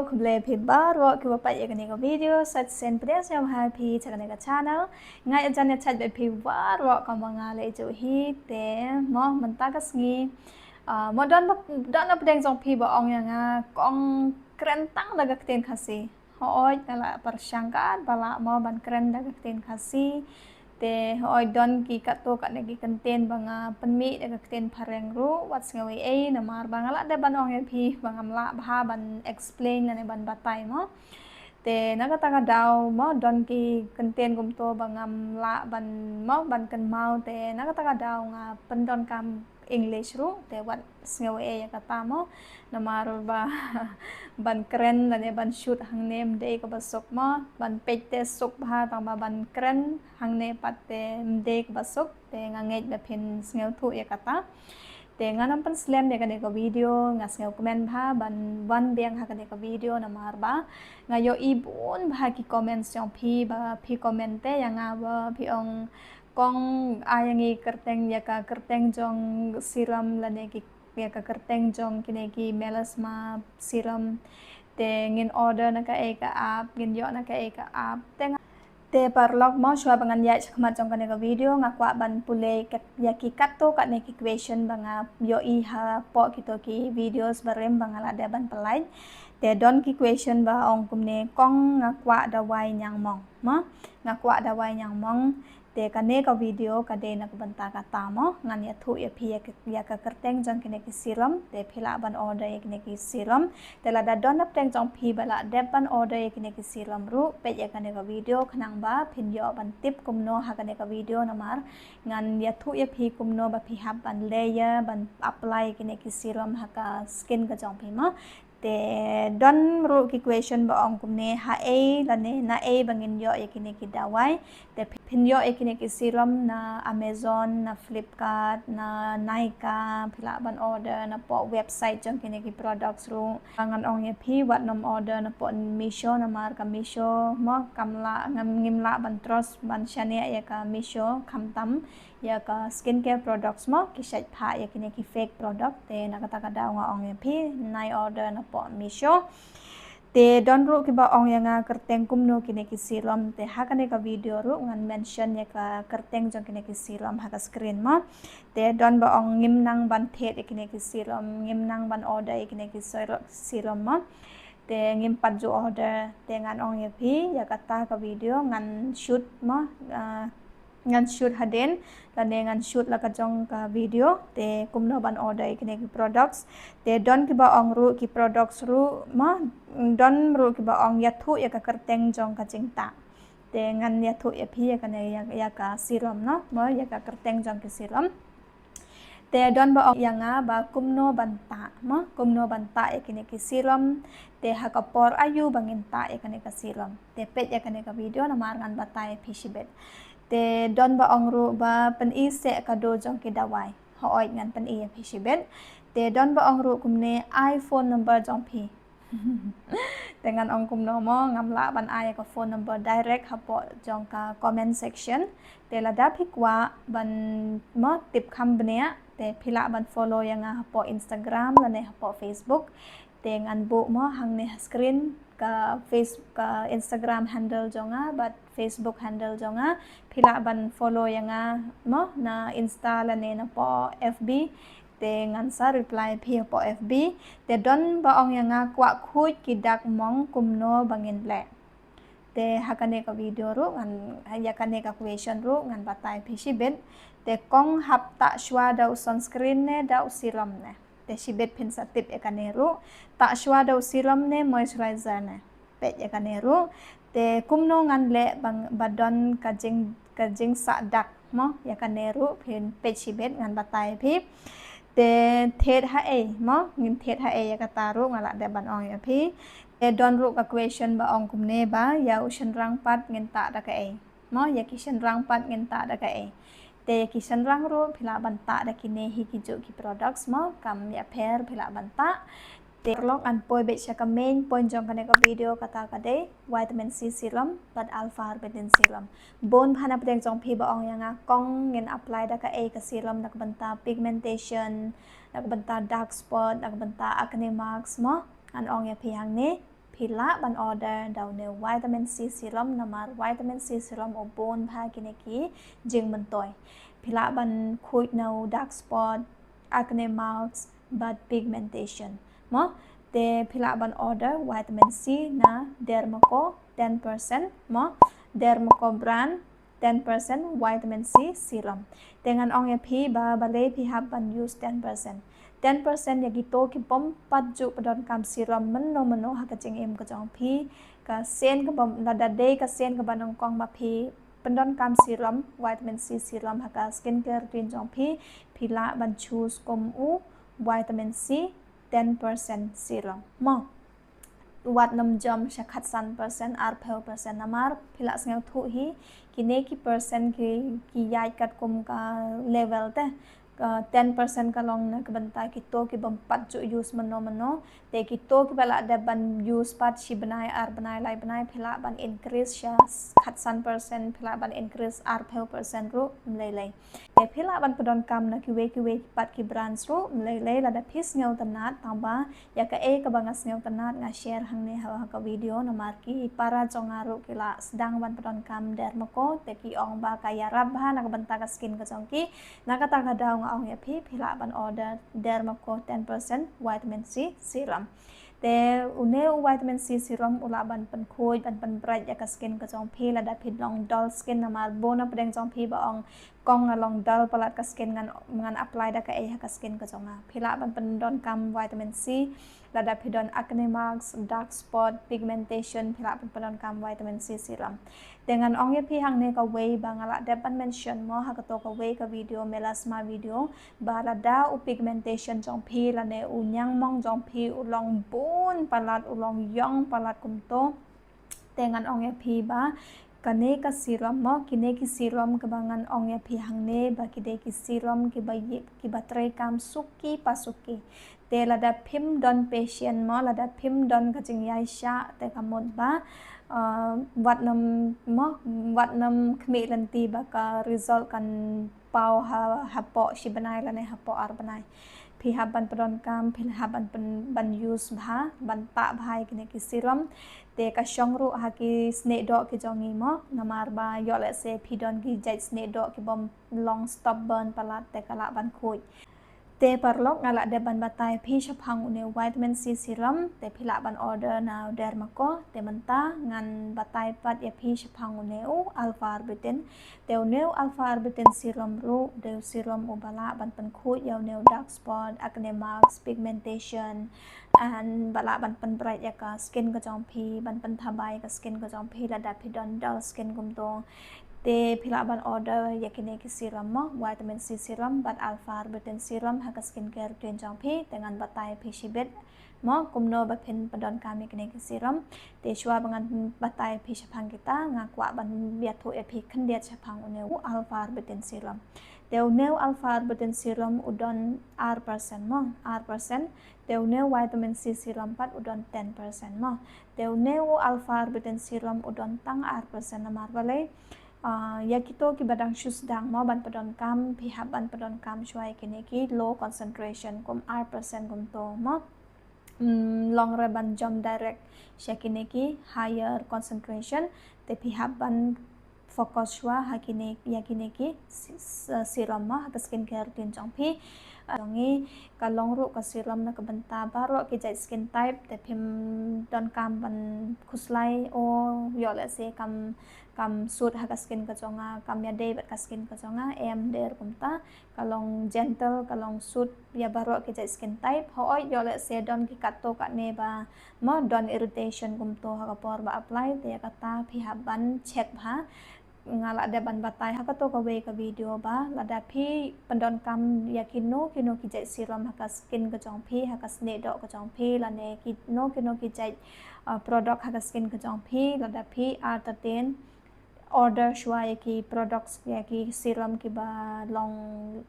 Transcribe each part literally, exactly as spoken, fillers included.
Khublei phi baroh kiba peit ïa kane ka video, sa shisien pdiang sngewbha phi sha kane ka channel. Nga ïa jan ïa chat bad phi baroh kumba nga la ïathuh hi te mo mynta ka sngi. Ah, mo don ba, don na pdeng jong phi ba ong ïa nga kong kren tang da ka ktien Khasi. Hooid nga la pyrshang katba lah mo ban kren da ka ktien Khasi. Te hooid don ki katto katne ki kyntien ba nga pynmih da ka ktien Phareng ruh, wat sngew ei ei namar ba nga lah dep ban ong ïa phi ba ngam lah bha ban explain lane ban batai mo. Te na kata ka daw mo don ki kyntien kumto ba ngam lah ban mo ban kynmaw, te na kata ka daw nga pyndonkam English ruh, te wat sngew ei ïa kata mo. Namar ba ban kren lane ban shoot hangne ym dei kaba suk mo, ban peit te suk bha tang ba ban kren hangne pat te ym dei kaba suk, te nga ngeit ba phin sngewthuh ïa kata. Te ngan ym pynslem ïa kane ka video, nga sngewkmen bha ban wan biang ha kane ka video namar ba nga ïohi bun bha ki comments jong phi ba phi comment te ïa nga ba phi ong kong ai ïa ngi kyrteng ïa ka kyrteng jong serum lane ki ïa ka kyrteng jong kine ki melasma serum. Te ngin order na kaei ka app, ngin ïoh na kaei ka app. Te nga, te paralok mo shuwa ba ngan ïaid shakhmat jong kane ka video nga kwah ban pule kat, ïa ki katto katne ki question ba nga ïohi hapoh kito ki videos barim ba nga la dep ban pynlait. Te don ki question ba ong kumne kong nga kwah dawai ñiangmong. Mo nga kwah dawai ñiangmong. Te kane ka video ka dei na ka bynta kata mo, ngan ïathuh ïa phi ïa ka, ïa ka kyrteng jong kine ki serum, te phi lah ban order ïa kine ki serum. Te lada don na pdeng jong phi ba lah dep ban order ïa kine ki serum ruh, peit ïa kane ka video khnang ba phin ïoh ban tip kumno ha kane ka video namar ngan ïathuh ïa phi kumno ba phi hap ban leh ïa ban apply ïa kine ki serum ha ka skin ka jong phi mo. Te don ruh ki question ba ong kumne haei lane naei ba ngin ïoh ïa kine ki dawai. Te phin ïoh ïa kine ki serum na Amazon, na Flipkart, na Nykaa, phi lah ban order napoh website jong kine ki products ruh. Ngan ong ïa phi wat nym order napoh Meesho namar ka Meesho mo kam lah, ngam, ngim lah ban trust ban shaniah ïa ka Meesho khamtam ïa ka skincare products mo, ki shait phah ïa kine ki fake product. Te na kata ka daw nga ong ïa phi nai order napoh Meesho. Te don ruh kiba ong ïa nga kyrteng kumno kine ki serum, te ha kane ka video ruh ngan mention ïa ka kyrteng jong kine ki serum ha ka screen mo. Te don ba ong ngim nang ban thied ïa kine ki serum, ngim nang ban order ïa kine ki sero-, serum mo. Te ngim pat ju order, te ngan ong ïa phi ïa kata ka video ngan shoot mo, ah, ngan shoot hadien lane ngan shoot la ka jong ka video te kumno ban order ïa kine ki products. Te don kiba ong ruh ki products ruh mo, don ruh kiba ong ïathuh ïa ka kyrteng jong ka jingtah. Te ngan ïathuh ïa phi ïa kane ïa, ïa ka serum no mo, ïa ka kyrteng jong ki serum. Te don ba ong ïa nga ba kumno ban tah mo, kumno ban tah ïa kine ki serum. Te ha ka por aïu ba ngin tah ïa kane ka serum. Te peit ïa kane ka video namar ngan batai ïa phi shibit. Te don ba ong ruh ba pyni seh ka do jong ki dawai. Hooid ngan pyni ïa phi shibit. Te don ba ong ruh kumne ai phone number jong phi. Te ngan ong kumno mo, ngam lah ban ai ka phone number direct hapoh jong ka comment section. Te lada phi kwah ban mo tip kham bniah, te phi lah ban follow ïa nga hapoh Instagram lane hapoh Facebook. Te ngan buh mo hangne ha screen ka face, ka Instagram handle jong nga bad Facebook handle jong nga. Phi lah ban follow ïa nga mo na Insta lane napoh F B. Te ngan sa reply phi hapoh F B. Te don ba ong ïa nga kwah khuid ki dak mong kumno ba ngin leh. Te ha kane ka video ruh ngan, ïa kane ka question ruh ngan batai phi shibit. Te kong hap tah shuwa da u sunscreen ne da u serum ne. Te shibit phin sa tip ïa kane ruh. Tah shuwa da u serum ne moisturizer ne. Peit ïa kane ruh. Te kumno ngan leh ba, ba don ka jing, ka jingsah dak mo, ïa kane ruh phin peit shibit ngan batai phi. Te thied haei mo, ngin thied haei ïa kata ruh nga lah dep ban ong ïa phi. Te don ruh ka question ba ong kumne ba ïa u shynrang pat ngin tah da kaei. Mo, ïa ki shynrang pat ngin tah da kaei. Te ïa ki shynrang ruh phi lah ban tah da kine hi ki juh ki products mo, kam ïapher phi lah ban tah. Te paralok ngan poi beit sha ka main point jong kane ka video, kata ka dei vitamin C serum bad alpha arbutin serum. Bun bha na pdeng jong phi ba ong ïa nga kong ngin apply da kaei ka serum na ka bynta pigmentation, na ka bynta dark spot, na ka bynta acne marks mo. Ngan ong ïa phi hangne Phi lah ban order da une u vitamin C serum namar vitamin C serum u bun bha kine ki jingmyntoi. Phi lah ban khuid na u dark spot, acne marks bad pigmentation. Mo, te phi lah ban order vitamin C na Dermaco ten percent mo, Dermaco brand ten percent vitamin C serum. Te ngan ong ïa phi ba balei phi hap ban use ten percent. Ten percent ïa kito ki bym pat ju pyndonkam serum mynno mynno ha ka jingim ka jong phi. Ka sien kaba, lada dei ka sien kaba nyngkong ba phi pyndonkam serum, vitamin C serum ha ka skincare routine jong phi, phi lah ban choose kum u vitamin C ten percent serum mo. Wat nym jump sha khatsan percent, arphew percent namar phi lah sngewthuh hi, kine ki percent ki, ki ïaid katkum ka level te. Ka ten percent ka long na ka bynta kito ki bym pat ju use mynno mynno. Te kito kiba lah dep ban use pat shi bnai, ar bnai, lai bnai, phi lah ban increase sha khatsan percent, phi lah ban increase arphew percent ruh, ym lei lei. Te phi lah ban pyndonkam na kiwei kiwei pat ki brands ruh, ym lei lei, lada phi sngewtynnat, tangba ïa kaei kaba nga sngewtynnat nga share hangne ha, ha ka video namar ki para jong nga ruh ki la sdang ban pyndonkam Dermaco, te ki ong ba ka ïarap bha na ka bynta ka skin ka jong ki. Na kata ka daw nga ong ïa phi, phi lah ban order Dermaco ten percent vitamin C serum. Te une u vitamin C serum u lah ban pynkhuid, ban pynbright ïa ka skin ka jong phi lada phi long dull skin namar bun na pdeng jong phi ba ong kong nga long dull palat ka skin, ngan, ngan apply da kaei ha ka skin ka jong nga. Phi lah ban pyndonkam vitamin C lada phi don acne marks, dark spot, pigmentation, phi lah ban pyndonkam vitamin C serum. Te ngan ong ïa phi hangne kawei ba nga lah dep ban mention mo ha kato kawei ka video, melasma video, ba lada u pigmentation jong phi lane u ñiangmong jong phi u long bun palat, u long ïong palat kumto. Te ngan ong ïa phi ba kane ka serum mo, kine ki serum kaba ngan ong ïa phi hangne ba ki dei ki serum kiba ï-, kiba treikam suki pa suki. Te lada phim don patient mo, lada phim don ka jingïaishah, te ka mut ba, uh, wat nym mo, wat nym khmih lynti ba ka result kan paw ha, hapoh shi bnai lane hapoh ar bnai. Phi hap ban pyndonkam, phi hap ban pyn-, ban use bha, ban tah bha ïa kine ki serum. Te ka shong ruh ha ki snieh doh ki jong ngi mo, namar ba ïoh lehse phi don ki jait snieh doh ki bym long stop burn palat, te ka lah ban khuid. Te paralok, nga lah dep ban batai phi shaphang une u vitamin C serum, te phi lah ban order na Dermaco. Te mynta ngan batai pat ïa phi shaphang une u alpha arbutin. Te une u alpha arbutin serum ruh u dei u serum uba lah ban pynkhuid ïa une u dark spot, acne marks, pigmentation, and ba lah ban pynbright ïa ka skin ka jong phi, ban pynthabai ïa ka skin ka jong phi lada phi don dull skin kumto. Te phi lah ban order ïa kine ki serum mo, vitamin C serum bad alpha arbutin serum ha ka skincare routine jong phi. Te ngan batai phi shibit mo kumno ba phin pyndonkam ïa kine ki serum. Te shuwa ba ngan batai phi shaphang kita, nga kwah ban ïathuh ïa phi khyndiat shaphang une u alpha arbutin serum. Te une u alpha arbutin serum u don ar percent mo, ar percent. Te une u vitamin C serum pat u don ten percent mo. Te une u alpha arbutin serum u don tang ar percent namar balei? Ah, ïa kito kiba dang shu sdang mo ban pyndonkam, phi hap ban pyndonkam shuwa ïa kine ki low concentration kum ar percent kumto mo. Mm, long re ban jump direct sha kine ki higher concentration, te phi hap ban focus shuwa ha kine, ïa kine ki si-, s-, serum mo ha ka skincare routine jong phi. Ah, jong ngi ka long ruh ka serum na ka bynta baroh ki jait skin type, te phim donkam ban khuslai, o ïoh lehse kam, kam suit ha ka skin ka jong nga, kam ïadei bad ka skin ka jong nga, em, der kumta. Ka long gentle, ka long suit ïa baroh ki jait skin type. Hooid ïoh lehse don ki katto katne ba mo don irritation kumto ha ka por ba apply, te ïa kata phi hap ban check bha. Nga lah dep ban batai ha kato kawei ka video ba lada phi pyndonkam ïa kino kino ki jait serum ha ka skin ka jong phi, ha ka snieh doh ka jong phi, lane kino kino ki jait, uh, product ha ka skin ka jong phi, lada phi artatien order shuwa ïa ki products, ïa ki serum kiba long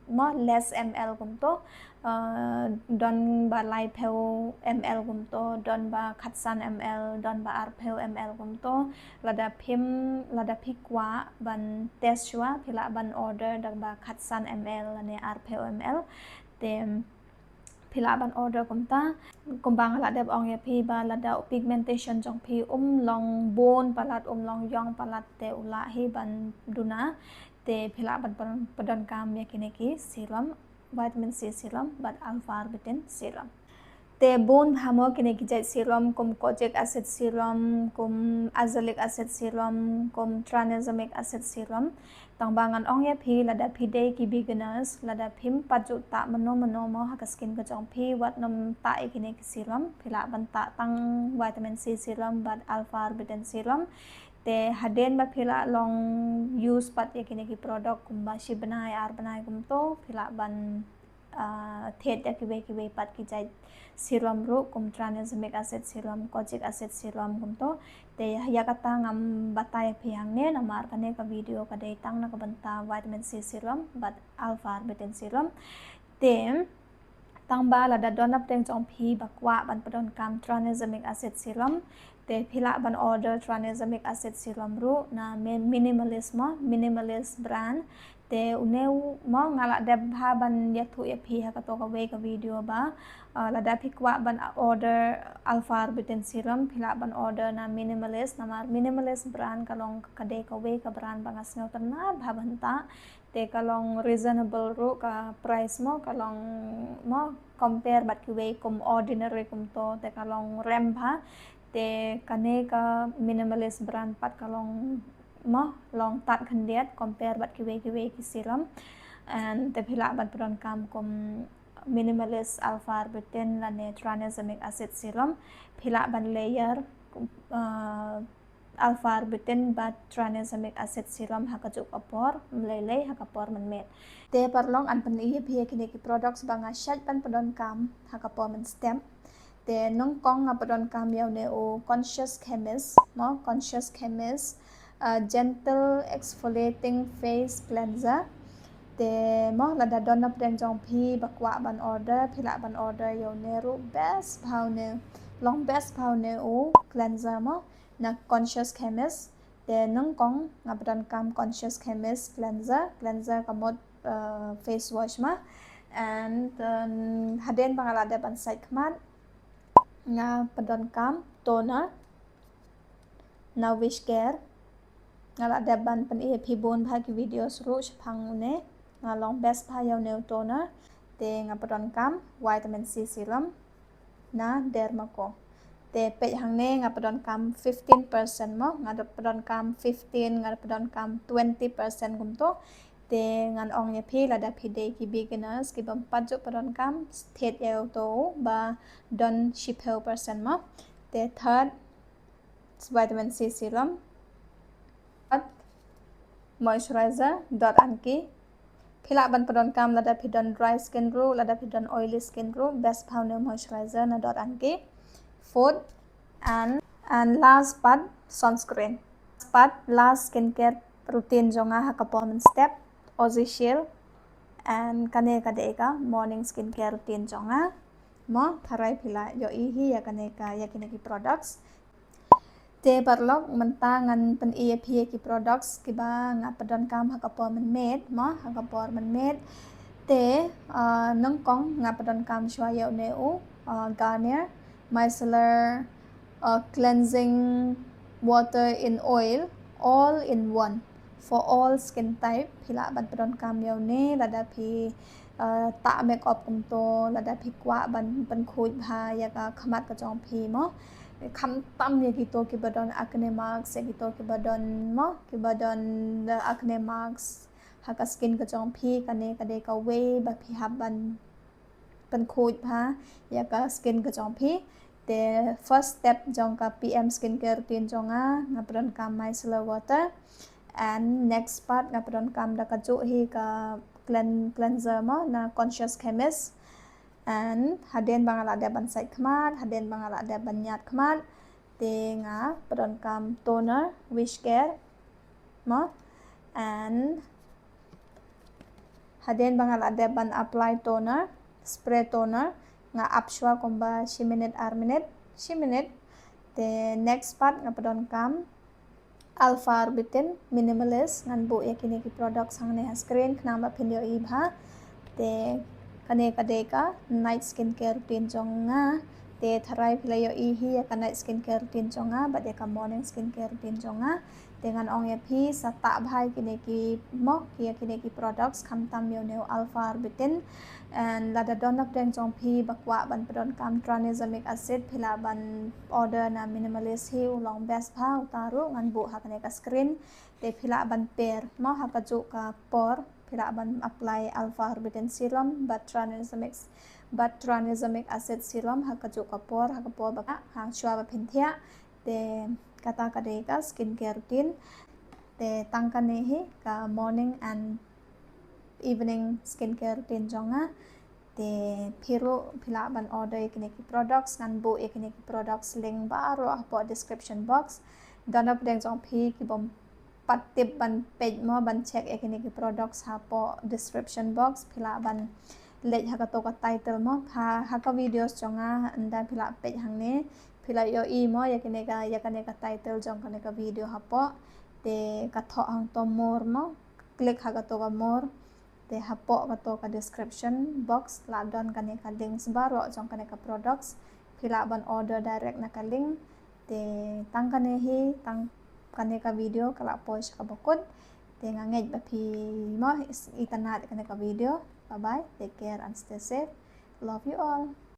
mo less M L kumto, uh, don ba laiphew M L kumto, don ba khatsan M L, don ba arphew M L kumto. Lada phim, lada phi kwah ban test shuwa, phi lah ban order da ba khatsan M L lane arphew M L. Te Phi lah ban order kumta. Kumba nga la dep ong ïa phi ba lada u pigmentation jong phi um long bun palat, um long ïong palat, te u lah hi ban duna. Te phi lah ban pyn-, pyndonkam ïa kine ki serum, vitamin C serum bad alpha arbutin serum. Te bun bha mo kine ki jait serum, kum kojic acid serum, kum azelaic acid serum, kum tranexamic acid serum. Tang ba ngan ong ïa phi, lada phi dei ki beginners, lada phim pat ju tah mynno mynno mo ha ka skin ka jong phi, wat nym tah ïa kine ki serum, phi lah ban tah tang vitamin C serum bad alpha arbutin serum. Te hadien ba phi la long use pat ïa kine ki product kumba shi bnai ar bnai kumto, phi lah ban, ah, thied ïa kiwei kiwei pat ki jait serum ruh, kum tranexamic acid serum, kojic acid serum kumto. Te ïa kata ngam batai ïa phi hangne namar kane ka video ka dei tang na ka bynta vitamin C serum bad alpha arbutin serum. Te tang ba lada don na pdeng jong phi ba kwah ban pyndonkam tranexamic acid serum, te phi lah ban order tranexamic acid serum ruh na mi-, Minimalist mo, Minimalist brand. Te une u mo nga la dep bha ban ïathuh ïa phi ha kato kawei ka video ba, ah, lada phi kwah ban order alpha arbutin serum, phi lah ban order na Minimalist, namar Minimalist brand ka long ka dei kawei ka brand ba nga sngewtynnat bha ban tah. Te ka long reasonable ruh ka price mo, ka long mo compare bad kiwei kum Ordinary kumto, te ka long rem bha. Te kane ka Minimalist brand pat ka long mo, long tad khyndiat compare bad kiwei kiwei ki serum. And te phi lah ban pyndonkam kum Minimalist alpha arbutin lane tranexamic acid serum. Phi lah ban layer, ah, alpha arbutin bad tranexamic acid serum ha kajuh ka por, ym lei lei ha ka por mynmiet. Te paralok, ngan pyni ïa phi ïa kine ki products ba nga shait ban pyndonkam ha ka por mynstep. Te nyngkong nga pyndonkam ïa une u Conscious Chemist mo, Conscious Chemist, ah, Gentle Exfoliating Face Cleanser. Te mo lada don na pdeng jong phi ba kwah ban order, phi lah ban order ïa une ruh, best bha une, long best bha une u cleanser mo na Conscious Chemist. Te nyngkong nga pyndonkam Conscious Chemist cleanser, cleanser ka mut, uh, face wash ma. And, um, hadien ba nga la dep ban sait khmat, nga pyndonkam toner na Wishcare. Nga la dep ban pyni ïa phi bun bha ki videos ruh shaphang une. Nga long best bha ïa une u toner. Te nga pyndonkam vitamin C serum na Dermaco. Te peit hangne nga pyndonkam fifteen percent mo, nga pyndonkam fifteen, nga pyndonkam twenty percent kumto. Te ngan ong ïa phi, lada phi dei ki beginners, ki bym pat ju pyndonkam, thied ïa uto ba don shiphew percent mo. Te third, vitamin C serum. Fourth, moisturizer, Dot and Key. Phi lah ban pyndonkam lada phi don dry skin ruh, lada phi don oily skin ruh, best bha une moisturizer na Dot and Key. Fourth, and, and last but sunscreen. Last but last skincare routine jong nga ha ka por mynstep, Aussie Shield. And kane ka dei ka morning skincare routine jong nga. Mo, tharai phi la ïohi hi ïa kane ka, ïa kine ki products. Te paralok, mynta ngan pyni ïa phi ïa ki products kiba nga pyndonkam ha ka por mynmiet mo, ha ka por mynmiet. Te, ah, nyngkong nga pyndonkam shuwa ïa une u, ah, Garnier Micellar, ah, Cleansing Water in Oil, all in one, for all skin type. Phi lah ban pyndonkam ïa une lada phi, ah, tah makeup kumto, lada phi kwah ban pynkhuid bha ïa ka khmat ka jong phi mo. Khamtam ïa kito kiba don acne marks, ïa kito kiba don mo, kiba don, uh, acne marks ha ka skin ka jong phi, kane ka dei kawei ba phi hap ban pynkhuid bha ïa ka skin ka jong phi. Te first step jong ka P M skincare routine jong nga, nga pyndonkam micellar water. And next part nga pyndonkam da kajuh hi ka clean-, cleanser mo na Conscious Chemist. And hadien ba nga la dep ban sait khmat, hadien ba nga la dep ban ñiad khmat, te nga pyndonkam toner Wishcare mo. And hadien ba nga la dep ban apply toner, spray toner, nga ap shuwa kumba shi minit, ar minit, shi minit. Te next part nga pyndonkam Alpha Arbutin Minimalist, ngan buh ïa kine ki products hangne ha screen khnang ba phin ïohi bha. Te Kane ka dei ka night skincare routine jong nga. Te tharai phi la ïohi hi ïa ka night skincare routine jong nga bad ïa ka morning skincare routine jong nga. Te ngan ong ïa phi sa tah bha ïa kine ki mo ki ïa kine ki products khamtam ïa une u alpha arbutin. And lada don napdeng jong phi ba kwah ban pyndonkam tranexamic acid, phi lah ban order na Minimalist hi, u long best bha uta ruh, ngan buh ha kane ka screen. Te phi lah ban pair mo ha kajuh ka por, phi lah ban apply alpha arbutin serum bad tranexamic bad tranexamic acid serum ha kajuh ka por, ha ka por ba ka ha shuwa ba phin thiah. Te kata ka dei ka skincare routine. Te tang kane hi ka morning and evening skincare routine jong nga. Te phi ruh phi lah ban order ïa kine ki products, ngan buh ïa kine ki products link baroh hapoh description box. Don napdeng jong phi ki bym pat tip ban peit mo ban check ïa kine ki products hapoh description box, phi lah ban leit ha kato ka title mo ha, ha ka videos jong nga, ynda phi lah peit hangne phi lah ïohi mo ïa kane ka, ïa kane ka title jong kane ka video hapoh. Te ka thoh hangto more mo, click ha kato ka more. Te hapoh kato ka description box lah don kane ka links baroh jong kane ka products. Phi lah ban order direct na ka link. Te tang kane hi, tang kane ka video ka lah poi sha kaba kut. Te nga ngeit ba phi mo itynnad kane ka video. Bye bye, take care and stay safe. Love you all.